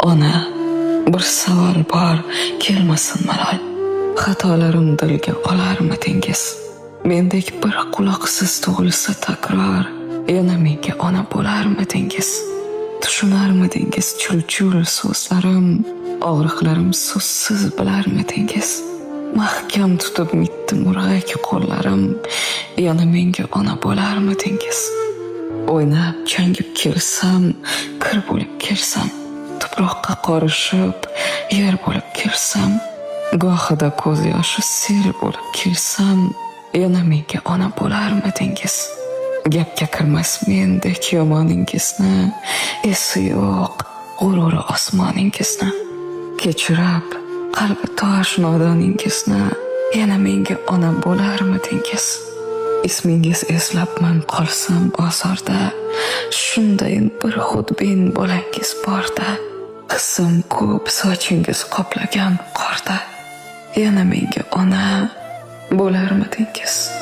Ona, bir savol bor, kelmasin malol. Xatolarim dilga olarmidingiz? Mendek bir quloqsiz tug'ilsa takror, yana menga ona bo'larmidingiz? Tushunarmidingiz chul-chul so'zlarim, og'riqlarim so'zsiz bilarmidingiz? Mahkam tutib mitti murg'ak qo'llarim, yana menga ona bo'larmidingiz? O'ynab changib kelsam, kir bo'lib kelsam, tuproqqa qorishib, yer bo'lib kelsam, gohida ko'z yoshi sel bo'lib kelsam, yana menga ona bo'larmidingiz? Gapga kirmas mendek yomoningizni, esi yo'q g'ururi osmoningizni. Kechirib qalbi tosh nodoningizni, yana menga ona bo'larmidingiz? Ismingiz eslabman qolsam ozorda, shundayin bir xudbin bolangiz borda. Hissim ko'p sochingiz qoplagan qorda, yana menga ona bo'larmidingiz?